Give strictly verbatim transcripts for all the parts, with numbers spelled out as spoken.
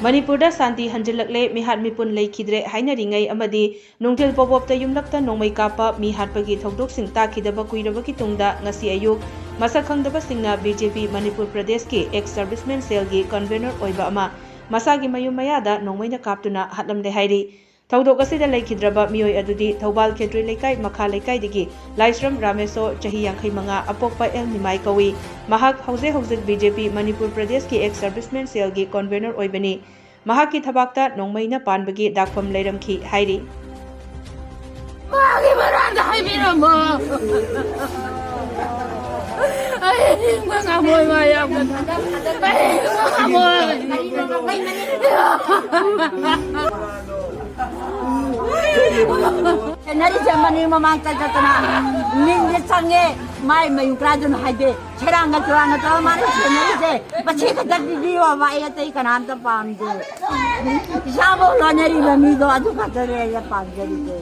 ꯃꯅꯤꯄꯨꯔꯗ ꯁꯥꯟꯇꯤ ꯍꯟꯖꯤꯜꯂꯛꯂꯦ, ꯃꯤꯍꯥꯠ ꯃꯤꯄꯨꯟ ꯂꯩꯈꯤꯗ꯭ꯔꯦ ꯍꯥꯏꯅꯔꯤꯉꯩ ꯑꯃꯗꯤ ꯅꯨꯡꯊꯤꯜ ꯄꯣꯕꯣꯞꯇ ꯌꯨꯝꯂꯛꯇ ꯅꯣꯡꯃꯩ ꯀꯥꯞꯄ, ꯃꯤ ꯍꯥꯠꯄꯒꯤ ꯊꯧꯗꯣꯛꯁꯤꯡ ꯇꯥꯈꯤꯗꯕ ꯀꯨꯏꯔꯕꯒꯤ ꯇꯨꯡꯗ ꯉꯁꯤ ꯑꯌꯨꯛ ꯃꯁꯛ ꯈꯪꯗꯕꯁꯤꯡꯅ ꯕꯤ ꯖꯦ ꯄꯤ ꯃꯅꯤꯄꯨꯔ ꯄ꯭ꯔꯗꯦꯁꯀꯤ ꯑꯦꯛꯁ ꯁꯔꯚꯤꯁꯃꯦꯟ ꯁꯦꯜꯒꯤ ꯀꯟꯚꯦꯅꯔ ꯑꯣꯏꯕ ꯑꯃ ꯃꯁꯥꯒꯤ ꯃꯌꯨꯝ ꯃꯌꯥꯗ ꯅꯣꯡꯃꯩꯅ ꯀꯥꯞꯇꯨꯅ ꯍꯥꯠꯂꯝꯂꯦ ꯍꯥꯏꯔꯤ꯫ ꯊꯧꯗꯣꯛ ꯑꯁꯤꯗ ꯂꯩꯈꯤꯗ꯭ꯔꯕ ꯃꯤꯑꯣꯏ ꯑꯗꯨꯗꯤ ꯊꯧꯕꯥꯜ ꯈꯦꯇ꯭ꯔꯤ ꯂꯩꯀꯥꯏ ꯃꯈꯥ ꯂꯩꯀꯥꯏꯗꯒꯤ ꯂꯥꯏꯁ꯭ꯔꯝ ꯔꯥꯃꯦꯁꯣ, ꯆꯍꯤ ꯌꯥꯡꯈꯩ ꯃꯉꯥ, ꯑꯄꯣꯛꯄ ꯑꯦꯜ ꯅꯤꯃꯥꯏ ꯀꯧꯏ꯫ ꯃꯍꯥꯛ ꯍꯧꯖꯤꯛ ꯍꯧꯖꯤꯛ ꯕꯤ ꯖꯦ ꯄꯤ ꯃꯅꯤꯄꯨꯔ ꯄ꯭ꯔꯗꯦꯁꯀꯤ ꯑꯦꯛꯁ ꯁꯔꯚꯤꯁꯃꯦꯟ ꯁꯦꯜꯒꯤ ꯀꯟꯚꯦꯅꯔ ꯑꯣꯏꯕꯅꯤ꯫ ꯃꯍꯥꯛꯀꯤ ꯊꯕꯥꯛꯇ ꯅꯣꯡꯃꯩꯅ ꯄꯥꯟꯕꯒꯤ ꯗꯥꯛꯐꯝ ꯂꯩꯔꯝꯈꯤ ꯍꯥꯏꯔꯤ꯫ ꯃꯥꯒꯤ ꯃꯔꯥꯜꯗ ꯍꯥꯏꯕꯤꯔꯝꯃꯣ꯫ ꯑꯩ ꯍꯤꯡꯕ ꯉꯝꯃꯣꯏ, ꯃꯥ ꯌꯥꯝꯅ꯫ ꯑꯩ ꯍꯤꯡꯕ ꯉꯝꯃꯣꯏ꯫ ꯁꯦꯟꯅꯔꯤꯁꯦ ꯃꯅꯤꯡ ꯃꯃꯥꯡ ꯆꯠ ꯆꯠꯇꯅ ꯃꯤꯡꯁꯦ ꯆꯪꯉꯦ, ꯃꯥꯏ ꯃꯌꯨꯝ ꯀꯔꯥꯏꯗꯅꯣ ꯍꯥꯏꯗꯦ꯫ ꯁꯦꯔꯥꯟꯒ ꯇꯨꯔꯥꯟꯒ ꯇꯧꯔ ꯃꯥꯅ ꯁꯦꯟꯅꯔꯤꯁꯦ꯫ ꯃꯁꯤ ꯈꯛꯇ ꯄꯤꯕꯤꯌꯣꯕ, ꯑꯩ ꯑꯇꯩ ꯀꯅꯥꯝꯇ ꯄꯥꯝꯗꯦ꯫ ꯏꯁꯥꯐꯥꯎ ꯂꯣꯟꯅꯔꯤꯕ ꯃꯤꯗꯣ ꯑꯗꯨ ꯈꯛꯇꯅꯦ ꯑꯩꯅ ꯄꯥꯝꯖꯔꯤꯁꯦ꯫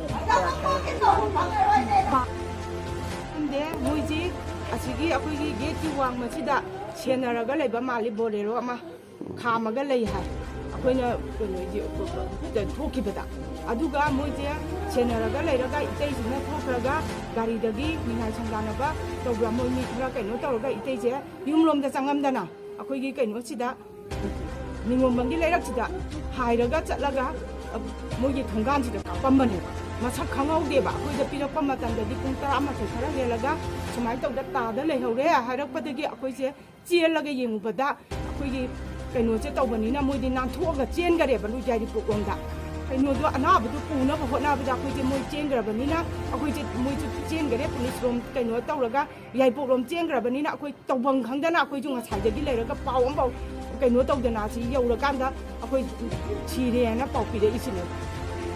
ꯈꯪꯗꯦ, ꯃꯣꯏꯁꯤ ꯑꯁꯤꯒꯤ ꯑꯩꯈꯣꯏꯒꯤ ꯒꯦꯠꯀꯤ ꯋꯥꯡꯃꯁꯤꯗ ꯁꯦꯟꯅꯔꯒ ꯂꯩꯕ ꯃꯥꯜꯂꯤ, ꯕꯣꯂꯦꯔꯣ ꯑꯃ ꯈꯥꯝꯃꯒ ꯂꯩ ꯍꯥꯏ꯫ ꯑꯩꯈꯣꯏꯅ ꯀꯩꯅꯣ ꯊꯣꯛꯈꯤꯕꯗ, ꯑꯗꯨꯒ ꯃꯣꯏꯁꯦ ꯁꯦꯟꯅꯔꯒ ꯂꯩꯔꯒ ꯏꯇꯩꯁꯤꯅ ꯊꯣꯛꯈ꯭ꯔꯒ ꯒꯥꯔꯤꯗꯒꯤ ꯅꯤꯡꯉꯥꯏ ꯁꯪꯗꯥꯅꯕ ꯇꯧꯕ꯭ꯔꯥ, ꯃꯣꯏ ꯃꯤ ꯈꯔ ꯀꯩꯅꯣ ꯇꯧꯔꯒ ꯏꯇꯩꯁꯦ ꯌꯨꯝꯂꯣꯝꯗ ꯆꯪꯉꯝꯗꯅ ꯑꯩꯈꯣꯏꯒꯤ ꯀꯩꯅꯣꯁꯤꯗ, ꯅꯤꯉꯣꯝꯕꯝꯒꯤ ꯂꯩꯔꯛꯁꯤꯗ ꯍꯥꯏꯔꯒ ꯆꯠꯂꯒ, ꯑ, ꯃꯣꯏꯒꯤ ꯊꯣꯡꯒꯥꯟꯁꯤꯗ ꯀꯥꯞꯄꯝꯕꯅꯦꯕ꯫ ꯃꯁꯛ ꯈꯪꯍꯧꯗꯦꯕ꯫ ꯑꯩꯈꯣꯏꯗ ꯄꯤꯔꯛꯄ ꯃꯇꯝꯗꯗꯤ ꯄꯨꯡ ꯇꯔꯥꯃꯥꯊꯣꯏ ꯈꯔ ꯍꯦꯜꯂꯒ ꯁꯨꯃꯥꯏꯅ ꯇꯧꯗ ꯇꯥꯗ ꯂꯩꯍꯧꯔꯦ ꯍꯥꯏꯔꯛꯄꯗꯒꯤ ꯑꯩꯈꯣꯏꯁꯦ ꯆꯦꯜꯂꯒ ꯌꯦꯡꯉꯨꯕꯗ ꯑꯩꯈꯣꯏꯒꯤ ꯀꯩꯅꯣꯁꯦ ꯇꯧꯕꯅꯤꯅ ꯃꯣꯏꯗꯤ ꯅꯥꯟꯊꯣꯛꯑꯒ ꯆꯦꯟꯈꯔꯦꯕ ꯌꯥꯏꯔꯤꯄꯣꯛꯂꯣꯝꯗ꯫ ꯀꯩꯅꯣꯗꯣ ꯑꯅꯥꯕꯗꯣ ꯄꯨꯅꯕ ꯍꯣꯠꯅꯕꯗ ꯑꯩꯈꯣꯏꯁꯦ ꯃꯣꯏ ꯆꯦꯟꯈ꯭ꯔꯕꯅꯤꯅ ꯑꯩꯈꯣꯏꯁꯦ, ꯃꯣꯏꯁꯨ ꯆꯦꯟꯈꯔꯦ ꯄꯨꯂꯤꯁꯔꯣꯝ ꯀꯩꯅꯣ ꯇꯧꯔꯒ꯫ ꯌꯥꯏꯔꯤꯄꯣꯛꯂꯣꯝ ꯆꯦꯟꯈ꯭ꯔꯕꯅꯤꯅ ꯑꯩꯈꯣꯏ ꯇꯧꯐꯝ ꯈꯪꯗꯅ ꯑꯩꯈꯣꯏꯁꯨ ꯉꯁꯥꯏꯗꯒꯤ ꯂꯩꯔꯒ ꯄꯥꯎ ꯑꯃꯐꯥꯎ ꯀꯩꯅꯣ ꯇꯧꯗꯅ ꯁꯤ ꯌꯧꯔꯀꯥꯟꯗ ꯑꯩꯈꯣꯏ ꯁꯤꯔꯦꯅ ꯄꯥꯎ ꯄꯤꯔꯛꯏꯁꯤꯅꯦ꯫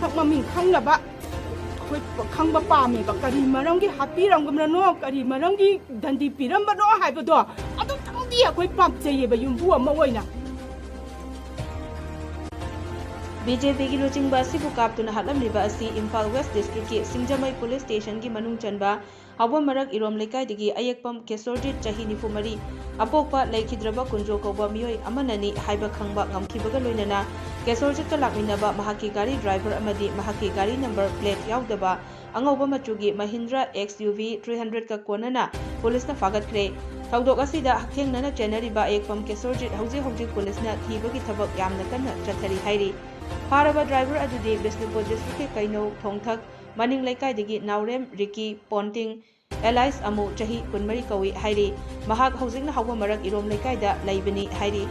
ꯁꯛ ꯃꯃꯤꯡ ꯈꯪꯅꯕ ꯑꯩꯈꯣꯏ ꯈꯪꯕ ꯄꯥꯝꯃꯦꯕ꯫ ꯀꯔꯤ ꯃꯔꯝꯒꯤ ꯍꯥꯠꯄꯤꯔꯝꯕꯅꯣ, ꯀꯔꯤ ꯃꯔꯝꯒꯤ ꯗꯟꯗꯤ ꯄꯤꯔꯝꯕꯅꯣ ꯍꯥꯏꯕꯗꯣ ꯑꯗꯨꯇꯪꯗꯤ ꯑꯩꯈꯣꯏ ꯄꯥꯝꯖꯩꯌꯦꯕ ꯌꯨꯝꯕꯨ ꯑꯃ ꯑꯣꯏꯅ꯫ ꯕꯤ ꯖꯦ ꯄꯤꯒꯤ ꯂꯨꯆꯤꯡꯕ ꯑꯁꯤꯕꯨ ꯀꯥꯞꯇꯨꯅ ꯍꯥꯠꯂꯝꯂꯤꯕ ꯑꯁꯤ ꯏꯝꯐꯥꯜ ꯋꯦꯁ ꯗꯤꯁꯇ꯭ꯔꯤꯛꯀꯤ ꯁꯤꯡꯖꯃꯩ ꯄꯨꯂꯤꯁ ꯁ꯭ꯇꯦꯁꯟꯒꯤ ꯃꯅꯨꯡ ꯆꯟꯕ ꯍꯥꯎꯕꯝ ꯃꯔꯛ ꯏꯔꯣꯝ ꯂꯩꯀꯥꯏꯗꯒꯤ ꯑꯌꯦꯛꯄꯝ ꯀꯦꯁꯣꯔꯖꯤꯠ, ꯆꯍꯤ ꯅꯤꯐꯨ ꯃꯔꯤ, ꯑꯄꯣꯛꯄ ꯂꯩꯈꯤꯗ꯭ꯔꯕ ꯀꯨꯟꯖꯣ ꯀꯧꯕ ꯃꯤꯑꯣꯏ ꯑꯃꯅꯅꯤ ꯍꯥꯏꯕ ꯈꯪꯕ ꯉꯝꯈꯤꯕꯒ ꯂꯣꯏꯅꯅ ꯀꯦꯁꯣꯔꯖꯤꯠꯀ ꯂꯥꯛꯃꯤꯟꯅꯕ ꯃꯍꯥꯛꯀꯤ ꯒꯥꯔꯤ ꯗ꯭ꯔꯥꯏꯚꯔ ꯑꯃꯗꯤ ꯃꯍꯥꯛꯀꯤ ꯒꯥꯔꯤ ꯅꯝꯕꯔ ꯄ꯭ꯂꯦꯠ ꯌꯥꯎꯗꯕ ꯑꯉꯧꯕ ꯃꯆꯨꯒꯤ Mahindra X U V three ꯍꯟꯗ꯭ꯔꯦꯠꯀ ꯀꯣꯟꯅꯅ ꯄꯨꯂꯤꯁꯅ ꯐꯥꯒꯠꯈ꯭ꯔꯦ꯫ ꯊꯧꯗꯣꯛ ꯑꯁꯤꯗ ꯍꯛꯊꯦꯡꯅꯅ ꯆꯦꯟꯅꯔꯤꯕ ꯑꯌꯦꯛꯄꯝ ꯀꯦꯁꯣꯔꯖꯤꯠ ꯍꯧꯖꯤꯛ ꯍꯧꯖꯤꯛ ꯄꯨꯂꯤꯁꯅ ꯊꯤꯕꯒꯤ ꯊꯕꯛ ꯌꯥꯝꯅ ꯀꯟꯅ ꯆꯠꯊꯔꯤ ꯍꯥꯏꯔꯤ꯫ ꯐꯥꯔꯕ ꯗ꯭ꯔꯥꯏꯚꯔ ꯑꯗꯨꯗꯤ ꯕꯤꯁꯅꯨꯄꯨꯔ ꯗꯤꯁꯇ꯭ꯔꯤꯛꯀꯤ ꯀꯩꯅꯧ ꯊꯣꯡꯊꯛ ꯃꯅꯤꯡ ꯂꯩꯀꯥꯏꯗꯒꯤ ꯅꯥꯎꯔꯦꯝ ꯔꯤꯀꯤ ꯄꯣꯟꯇꯤꯡ ꯑꯦꯂꯥꯏꯁ ꯑꯃꯨ, ꯆꯍꯤ ꯀꯨꯟꯃꯔꯤ ꯀꯧꯏ ꯍꯥꯏꯔꯤ꯫ ꯃꯍꯥꯛ ꯍꯧꯖꯤꯛꯅ ꯍꯥꯎꯕꯝ ꯃꯔꯛ ꯏꯔꯣꯝ ꯂꯩꯀꯥꯏꯗ ꯂꯩꯕꯅꯤ ꯍꯥꯏꯔꯤ꯫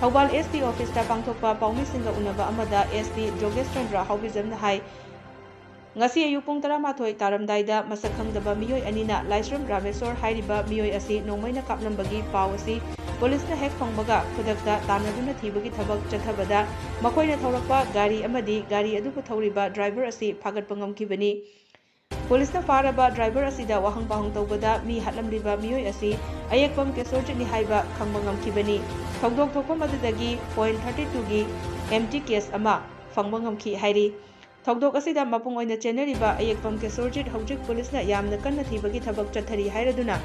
ꯊꯧꯕꯥꯜ ꯑꯦꯁ ꯄꯤ ꯑꯣꯐꯤꯁꯇ ꯄꯥꯡꯊꯣꯛꯄ ꯄꯥꯎꯃꯤꯁꯤꯡꯒ ꯎꯅꯕ ꯑꯃꯗ ꯑꯦꯁ ꯄꯤ ꯖꯣꯒꯦꯁ ꯆꯟꯗ꯭ꯔ ꯍꯥꯎꯕꯤꯖꯝꯅ ꯍꯥꯏ, ꯉꯁꯤ ꯑꯌꯨꯛ ꯄꯨꯡ ꯇꯔꯥꯃꯥꯊꯣꯏ ꯇꯥꯔꯝꯗꯥꯏꯗ ꯃꯁꯛ ꯈꯪꯗꯕ ꯃꯤꯑꯣꯏ ꯑꯅꯤꯅ ꯂꯥꯏꯁ꯭ꯔꯝ ꯔꯥꯃꯦꯁꯣꯔ ꯍꯥꯏꯔꯤꯕ ꯃꯤꯑꯣꯏ ꯑꯁꯤ ꯅꯣꯡꯃꯩꯅ ꯀꯥꯞꯂꯝꯕꯒꯤ ꯄꯥꯎ ꯑꯁꯤ ꯄꯨꯂꯤꯁꯅ ꯍꯦꯛ ꯐꯪꯕꯒ ꯈꯨꯗꯛꯇ ꯇꯥꯟꯅꯗꯨꯅ ꯊꯤꯕꯒꯤ ꯊꯕꯛ ꯆꯠꯊꯕꯗ ꯃꯈꯣꯏꯅ ꯊꯧꯔꯛꯄ ꯒꯥꯔꯤ ꯑꯃꯗꯤ ꯒꯥꯔꯤ ꯑꯗꯨꯕꯨ ꯊꯧꯔꯤꯕ ꯗ꯭ꯔꯥꯏꯚꯔ ꯑꯁꯤ ꯐꯥꯒꯠꯄ ꯉꯝꯈꯤꯕꯅꯤ꯫ ꯄꯨꯂꯤꯁꯅ ꯐꯥꯔꯕ ꯗ꯭ꯔꯥꯏꯚꯔ ꯑꯁꯤꯗ ꯋꯥꯍꯪ ꯄꯥꯎꯍꯪ ꯇꯧꯕꯗ ꯃꯤ ꯍꯥꯠꯂꯝꯂꯤꯕ ꯃꯤꯑꯣꯏ ꯑꯁꯤ ꯑꯌꯦꯛꯄꯝ ꯀꯦꯁꯣꯔꯖꯤꯠꯅꯤ ꯍꯥꯏꯕ ꯈꯪꯕ ꯉꯝꯈꯤꯕꯅꯤ꯫ ꯊꯧꯗꯣꯛ ꯊꯣꯛꯐꯝ ꯑꯗꯨꯗꯒꯤ ꯄꯣꯏꯟ ꯊꯥꯔꯇꯤ ꯇꯨꯒꯤ ꯑꯦꯝ ꯇꯤ ꯀꯦꯁ ꯑꯃ ꯐꯪꯕ ꯉꯝꯈꯤ ꯍꯥꯏꯔꯤ꯫ ꯊꯧꯗꯣꯛ ꯑꯁꯤꯗ ꯃꯄꯨꯡ ꯑꯣꯏꯅ ꯆꯦꯟꯅꯔꯤꯕ ꯑꯌꯦꯛꯄꯝ ꯀꯦꯁꯣꯔꯖꯤꯠ ꯍꯧꯖꯤꯛ ꯄꯨꯂꯤꯁꯅ ꯌꯥꯝꯅ ꯀꯟꯅ ꯊꯤꯕꯒꯤ ꯊꯕꯛ ꯆꯠꯊꯔꯤ ꯍꯥꯏꯔꯗꯨꯅ,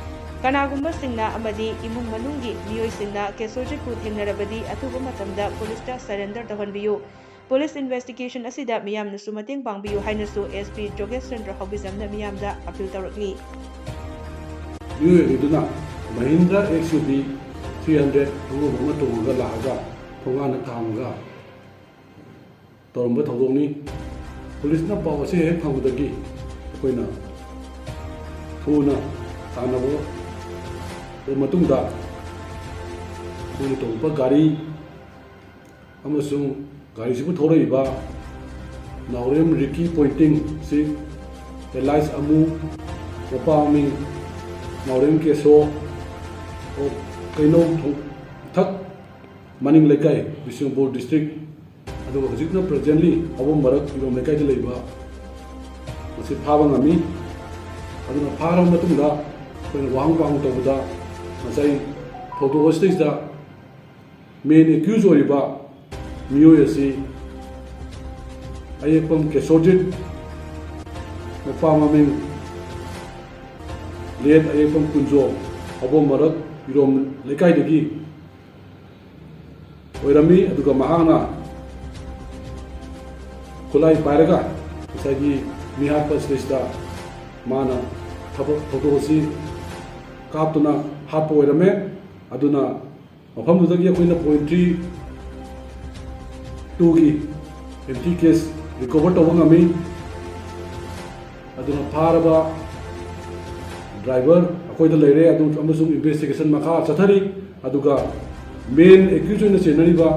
ꯀꯅꯥꯒꯨꯝꯕꯁꯤꯡꯅ ꯑꯃꯗꯤ ꯏꯃꯨꯡ ꯃꯅꯨꯡꯒꯤ ꯃꯤꯑꯣꯏꯁꯤꯡꯅ ꯀꯦꯁꯣꯔꯖꯤꯠꯄꯨ ꯊꯦꯡꯅꯔꯕꯗꯤ ꯑꯊꯨꯕ ꯃꯇꯝꯗ ꯄꯨꯂꯤꯁꯇ ꯁꯔꯦꯟꯗꯔ ꯇꯧꯍꯟꯕꯤꯌꯨ꯫ ꯄꯨꯂꯤꯁ ꯏꯟꯚꯦꯁꯇꯤꯒꯦꯁꯟ ꯑꯁꯤꯗ ꯃꯤꯌꯥꯝꯅꯁꯨ ꯃꯇꯦꯡ ꯄꯥꯡꯕꯤꯌꯨ ꯍꯥꯏꯅꯁꯨ ꯑꯦꯁ ꯄꯤ ꯖꯣꯒꯦꯁ ꯆꯟꯗ꯭ꯔ ꯍꯥꯎꯕꯤꯖꯝꯅ ꯃꯤꯌꯥꯝꯗ ꯑꯄꯤꯜ ꯇꯧꯔꯛꯂꯤ꯫ ꯃꯤꯑꯣꯏ ꯑꯅꯤꯗꯨꯅ Mahindra X U V three hundred ꯑꯉꯧꯕ ꯑꯃ ꯇꯣꯡꯉꯒ ꯂꯥꯛꯑꯒ ꯊꯣꯡꯒꯥꯟꯗ ꯈꯥꯝꯃꯒ ꯇꯧꯔꯝꯕ ꯊꯧꯗꯣꯛꯅꯤ꯫ ꯄꯨꯂꯤꯁꯅ ꯄꯥꯎ ꯑꯁꯤ ꯍꯦꯛ ꯐꯪꯕꯗꯒꯤ ꯑꯩꯈꯣꯏꯅ ꯊꯨꯅ ꯇꯥꯟꯅꯕ ꯃꯇꯨꯡꯗ ꯃꯣꯏꯅ ꯇꯣꯡꯕ ꯒꯥꯔꯤ ꯑꯃꯁꯨꯡ ꯒꯥꯔꯤꯁꯤꯕꯨ ꯊꯧꯔꯛꯏꯕ ꯅꯥꯎꯔꯦꯝ ꯔꯤꯀꯤ ꯄꯣꯏꯟꯇꯤꯡ ꯁꯤ ꯑꯦꯂꯥꯏꯁ ꯑꯃꯨ, ꯃꯄꯥ ꯃꯃꯤꯡ ꯅꯥꯎꯔꯦꯝ ꯀꯦꯁꯣ, ꯑꯣ, ꯀꯩꯅꯧ ꯊꯣꯡꯊꯛ ꯃꯅꯤꯡ ꯂꯩꯀꯥꯏ, ꯕꯤꯁꯅꯨꯄꯨꯔ ꯗꯤꯁꯇ꯭ꯔꯤꯛ, ꯑꯗꯨꯒ ꯍꯧꯖꯤꯛꯅ ꯄ꯭ꯔꯖꯦꯟꯂꯤ ꯍꯥꯎꯕꯝ ꯃꯔꯛ ꯏꯔꯣꯝ ꯂꯩꯀꯥꯏꯗ ꯂꯩꯕ ꯃꯁꯤ ꯐꯥꯕ ꯉꯝꯃꯤ꯫ ꯑꯗꯨꯅ ꯐꯥꯔꯕ ꯃꯇꯨꯡꯗ ꯑꯩꯈꯣꯏꯅ ꯋꯥꯍꯪ ꯄꯥꯎꯍꯪ ꯇꯧꯕꯗ ꯉꯁꯥꯏ ꯊꯧꯗꯣꯛ ꯑꯁꯤꯗꯩꯁꯤꯗ ꯃꯦꯟ ꯑꯦꯀ꯭ꯌꯨꯁ ꯑꯣꯏꯔꯤꯕ ꯃꯤꯑꯣꯏ ꯑꯁꯤ ꯑꯌꯦꯛꯄꯝ ꯀꯦꯁꯣꯔꯖꯤꯠ, ꯃꯄꯥ ꯃꯃꯤꯡ ꯂꯦꯠ ꯑꯌꯦꯛꯄꯝ ꯀꯨꯟꯖꯣ, ꯑꯕꯣꯝ ꯃꯔꯛ, ꯏꯔꯣꯝ ꯂꯩꯀꯥꯏꯗꯒꯤ ꯑꯣꯏꯔꯝꯃꯤ꯫ ꯑꯗꯨꯒ ꯃꯍꯥꯛꯅ ꯈꯨꯠꯂꯥꯏ ꯄꯥꯏꯔꯒ ꯉꯁꯥꯏꯒꯤ ꯃꯤꯍꯥꯠꯄ ꯁꯤꯗꯩꯁꯤꯗ ꯃꯥꯅ ꯊꯕꯛ ꯊꯧꯗꯣꯛ ꯑꯁꯤ ꯀꯥꯞꯇꯨꯅ ꯍꯥꯠꯄ ꯑꯣꯏꯔꯝꯃꯦ꯫ ꯑꯗꯨꯅ ꯃꯐꯝꯗꯨꯗꯒꯤ ꯑꯩꯈꯣꯏꯅ ꯄꯣꯏꯟ ꯊ꯭ꯔꯤ ꯇꯨꯒꯤ ꯑꯦꯝ ꯇꯤ ꯀꯦꯁ ꯔꯤꯀꯣꯚꯔ ꯇꯧꯕ ꯉꯝꯃꯤ꯫ ꯑꯗꯨꯅ ꯐꯥꯔꯕ ꯗ꯭ꯔꯥꯏꯚꯔ ꯑꯩꯈꯣꯏꯗ ꯂꯩꯔꯦ, ꯑꯗꯨ ꯑꯃꯁꯨꯡ ꯏꯟꯚꯦꯁꯇꯤꯒꯦꯁꯟ ꯃꯈꯥ ꯆꯠꯊꯔꯤ꯫ ꯑꯗꯨꯒ ꯃꯦꯟ ꯑꯦꯀ꯭ꯌꯨꯖ ꯑꯣꯏꯅ ꯆꯦꯟꯅꯔꯤꯕ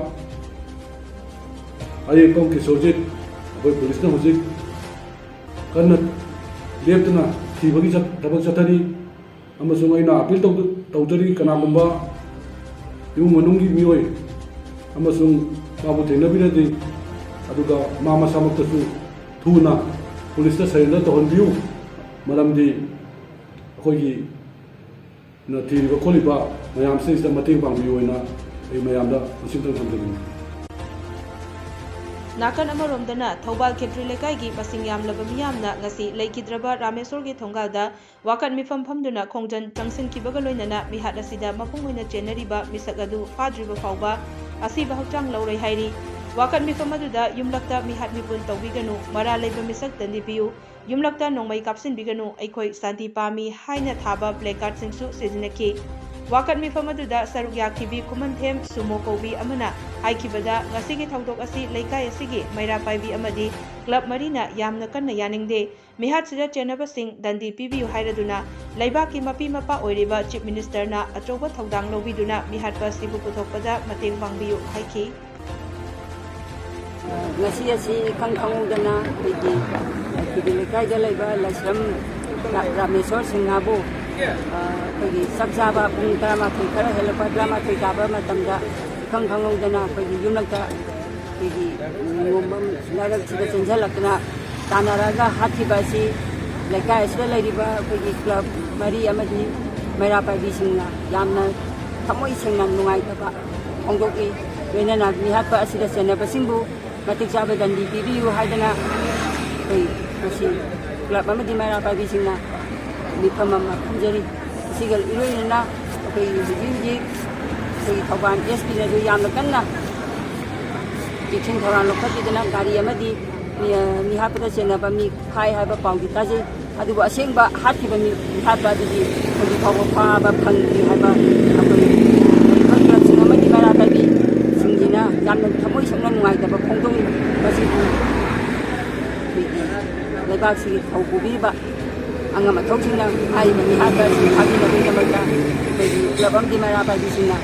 ꯑꯌꯦꯛꯄꯝ ꯀꯤꯁꯣꯔꯖꯤꯠ ꯑꯩꯈꯣꯏ ꯄꯨꯂꯤꯁꯅ ꯍꯧꯖꯤꯛ ꯀꯟꯅ ꯂꯦꯞꯇꯅ ꯊꯤꯕꯒꯤ ꯆꯠ-, ꯊꯕꯛ ꯆꯠꯊꯔꯤ꯫ ꯑꯃꯁꯨꯡ ꯑꯩꯅ ꯑꯄꯤꯜ ꯇꯧ-, ꯇꯧꯖꯔꯤ, ꯀꯅꯥꯒꯨꯝꯕ ꯏꯃꯨꯡ ꯃꯅꯨꯡꯒꯤ ꯃꯤꯑꯣꯏ ꯑꯃꯁꯨꯡ ꯃꯥꯕꯨ ꯊꯦꯡꯅꯕꯤꯔꯗꯤ, ꯑꯗꯨꯒ ꯃꯥ ꯃꯁꯥꯃꯛꯇꯁꯨ ꯊꯨꯅ ꯄꯨꯂꯤꯁꯇ ꯁꯔꯦꯟꯗꯔ ꯇꯧꯍꯟꯕꯤꯌꯨ, ꯃꯔꯝꯗꯤ ꯑꯩꯈꯣꯏꯒꯤ ꯅ ꯊꯤꯔꯤꯕ ꯈꯣꯠꯂꯤꯕ ꯃꯌꯥꯝꯁꯤꯡꯁꯤꯗ ꯃꯇꯦꯡ ꯄꯥꯡꯕꯤꯌꯨ ꯍꯥꯏꯅ ꯑꯩ ꯃꯌꯥꯝꯗ ꯃꯁꯤꯇꯪ ꯊꯝꯖꯅꯤꯡꯏ꯫ ꯅꯥꯀꯟ ꯑꯃꯔꯣꯝꯗꯅ, ꯊꯧꯕꯥꯜ ꯈꯦꯇ꯭ꯔꯤ ꯂꯩꯀꯥꯏꯒꯤ ꯃꯁꯤꯡ ꯌꯥꯝꯂꯕ ꯃꯤꯌꯥꯝꯅ ꯉꯁꯤ ꯂꯩꯈꯤꯗ꯭ꯔꯕ ꯔꯥꯃꯦꯁꯣꯔꯒꯤ ꯊꯣꯡꯒꯥꯜꯗ ꯋꯥꯀꯠ ꯃꯤꯐꯝ ꯐꯝꯗꯨꯅ ꯈꯣꯡꯖꯪ ꯆꯪꯁꯤꯟꯈꯤꯕꯒ ꯂꯣꯏꯅꯅ ꯃꯤꯍꯥꯠ ꯑꯁꯤꯗ ꯃꯄꯨꯡ ꯑꯣꯏꯅ ꯆꯦꯟꯅꯔꯤꯕ ꯃꯤꯁꯛ ꯑꯗꯨ ꯐꯥꯗ꯭ꯔꯤꯕ ꯐꯥꯎꯕ ꯑꯁꯤꯕ ꯍꯛꯆꯥꯡ ꯂꯧꯔꯣꯏ ꯍꯥꯏꯔꯤ꯫ ꯋꯥꯀꯠ ꯃꯤꯐꯝ ꯑꯗꯨꯗ ꯌꯨꯝꯂꯛꯇ ꯃꯤꯍꯥꯠ ꯃꯤꯄꯨꯟ ꯇꯧꯕꯤꯒꯅꯨ, ꯃꯔꯥꯜ ꯂꯩꯕ ꯃꯤꯁꯛ ꯗꯟꯗꯤ ꯄꯤꯌꯨ, ꯌꯨꯝꯂꯛꯇ ꯅꯣꯡꯃꯩ ꯀꯥꯞꯁꯤꯟꯕꯤꯒꯅꯨ, ꯑꯩꯈꯣꯏ ꯁꯥꯟꯇꯤ ꯄꯥꯝꯃꯤ ꯍꯥꯏꯅ ꯊꯥꯕ placardꯁꯤꯡꯁꯨ ꯁꯤꯖꯤꯟꯅꯈꯤ꯫ ꯋꯥꯀꯠ ꯃꯤꯐꯝ ꯑꯗꯨꯗ ꯁꯔꯨꯛ ꯌꯥꯈꯤꯕꯤ ꯈꯨꯃꯟꯊꯦꯝ ꯁꯨꯃꯣ ꯀꯧꯕꯤ ꯑꯃꯅ ꯍꯥꯏꯈꯤꯕꯗ, ꯉꯁꯤꯒꯤ ꯊꯧꯗꯣꯛ ꯑꯁꯤ ꯂꯩꯀꯥꯏ ꯑꯁꯤꯒꯤ ꯃꯩꯔꯥ ꯄꯥꯏꯕꯤ ꯑꯃꯗꯤ ꯀ꯭ꯂꯕ ꯃꯔꯤꯅ ꯌꯥꯝꯅ ꯀꯟꯅ ꯌꯥꯅꯤꯡꯗꯦ꯫ ꯃꯤꯍꯥꯠꯁꯤꯗ ꯆꯦꯟꯅꯕꯁꯤꯡ ꯗꯟꯗꯤ ꯄꯤꯕꯤꯌꯨ ꯍꯥꯏꯔꯗꯨꯅ ꯂꯩꯕꯥꯛꯀꯤ ꯃꯄꯤ ꯃꯄꯥ ꯑꯣꯏꯔꯤꯕ Chief Ministerꯅ ꯑꯆꯧꯕ ꯊꯧꯗꯥꯡ ꯂꯧꯕꯤꯗꯨꯅ ꯃꯤꯍꯥꯠꯄ ꯑꯁꯤꯕꯨ ꯄꯨꯊꯣꯛꯄꯗ ꯃꯇꯦꯡ ꯄꯥꯡꯕꯤꯌꯨ ꯍꯥꯏꯈꯤ꯫ ꯉꯁꯤ ꯑꯁꯤ ꯏꯈꯪ ꯈꯪꯍꯧꯗꯅ ꯑꯩꯈꯣꯏꯒꯤ ꯈꯨꯗꯤ ꯂꯩꯀꯥꯏꯗ ꯂꯩꯕ ꯂꯥꯏꯁ꯭ꯔꯝ ꯔꯥ-, ꯔꯥꯃꯦꯁꯣꯔ ꯁꯤꯡꯍꯕꯨ, ꯑ, ꯑꯩꯈꯣꯏꯒꯤ ꯆꯞ ꯆꯥꯕ ꯄꯨꯡ ꯇꯔꯥꯃꯥꯊꯣꯏ ꯈꯔ ꯍꯦꯜꯂꯛꯄ ꯇꯔꯥꯃꯥꯊꯣꯏ ꯇꯥꯕ ꯃꯇꯝꯗ ꯏꯈꯪ ꯈꯪꯍꯧꯗꯅ ꯑꯩꯈꯣꯏꯒꯤ ꯌꯨꯝꯂꯛꯇ ꯑꯩꯈꯣꯏꯒꯤ ꯅꯣꯡꯕꯝ ꯂꯥꯏꯔꯛꯁꯤꯗ ꯆꯦꯟꯁꯤꯜꯂꯛꯇꯅ ꯇꯥꯟꯅꯔꯒ ꯍꯥꯠꯈꯤꯕ ꯑꯁꯤ ꯂꯩꯀꯥꯏ ꯑꯁꯤꯗ ꯂꯩꯔꯤꯕ ꯑꯩꯈꯣꯏꯒꯤ ꯀ꯭ꯂꯕ ꯃꯔꯤ ꯑꯃꯗꯤ ꯃꯩꯔꯥ ꯄꯥꯏꯕꯤꯁꯤꯡꯅ ꯌꯥꯝꯅ ꯊꯃꯣꯏ ꯁꯦꯡꯅ ꯅꯨꯡꯉꯥꯏꯇꯕ ꯐꯣꯡꯗꯣꯛꯏ꯫ ꯂꯣꯏꯅꯅ ꯃꯤꯍꯥꯠꯄ ꯑꯁꯤꯗ ꯆꯦꯟꯅꯕꯁꯤꯡꯕꯨ ꯃꯇꯤꯛ ꯆꯥꯕ ꯗꯟꯗꯤ ꯄꯤꯕꯤꯌꯨ ꯍꯥꯏꯗꯅ ꯑꯩꯈꯣꯏ ꯉꯁꯤ ꯀ꯭ꯂꯕ ꯑꯃꯗꯤ ꯃꯩꯔꯥ ꯄꯥꯏꯕꯤꯁꯤꯡꯅ ꯃꯤꯐꯝ ꯑꯃ ꯐꯝꯖꯔꯤ꯫ ꯑꯁꯤꯒ ꯏꯔꯣꯏꯅꯅ ꯑꯩꯈꯣꯏ ꯍꯧꯖꯤꯛ ꯍꯧꯖꯤꯛ ꯑꯩꯈꯣꯏꯒꯤ ꯊꯧꯕꯥꯜ ꯑꯦꯁ ꯄꯤꯅꯁꯨ ꯌꯥꯝꯅ ꯀꯟꯅ ꯆꯦꯛꯁꯤꯟ ꯊꯧꯔꯥꯡ ꯂꯧꯈꯠꯄꯤꯗꯅ ꯒꯥꯔꯤ ꯑꯃꯗꯤ ꯃꯤ-, ꯃꯤꯍꯥꯠꯄꯗ ꯆꯦꯟꯅꯕ ꯃꯤ ꯐꯥꯏ ꯍꯥꯏꯕ ꯄꯥꯎꯗꯤ ꯇꯥꯖꯩ꯫ ꯑꯗꯨꯕꯨ ꯑꯁꯦꯡꯕ ꯍꯥꯠꯈꯤꯕ ꯃꯤ, ꯃꯤꯍꯥꯠꯄ ꯑꯗꯨꯗꯤ ꯍꯧꯖꯤꯛ ꯐꯥꯎꯕ ꯐꯥꯕ ꯐꯪꯗ꯭ꯔꯤ ꯍꯥꯏꯕ ꯑꯩꯈꯣꯏ ꯃꯅꯤꯄꯨꯔ ꯀ꯭ꯂꯕꯁꯤꯡ ꯑꯃꯗꯤ ꯃꯩꯔꯥ ꯄꯥꯏꯕꯤꯁꯤꯡꯁꯤꯅ ꯌꯥꯝꯅ ꯊꯃꯣꯏ ꯁꯣꯛꯅ ꯅꯨꯡꯉꯥꯏꯇꯕ ꯐꯣꯡꯗꯣꯛꯏ꯫ ꯃꯁꯤꯕꯨ ꯑꯩꯈꯣꯏꯒꯤ ꯂꯩꯕꯥꯛꯁꯤꯒꯤ ꯊꯧ ꯄꯨꯕꯤꯔꯤꯕ ꯑꯉꯝ ꯑꯊꯧꯁꯤꯡꯅ ꯍꯥꯏꯔꯤꯕ ꯃꯤꯍꯥꯠꯄ ꯑꯁꯤ ꯐꯥꯕꯤꯅꯕꯒꯤꯗꯃꯛꯇ ꯑꯩꯈꯣꯏꯒꯤ ꯀ꯭ꯂꯕ ꯑꯃꯗꯤ ꯃꯩꯔꯥ ꯄꯥꯏꯕꯤꯁꯤꯡꯅ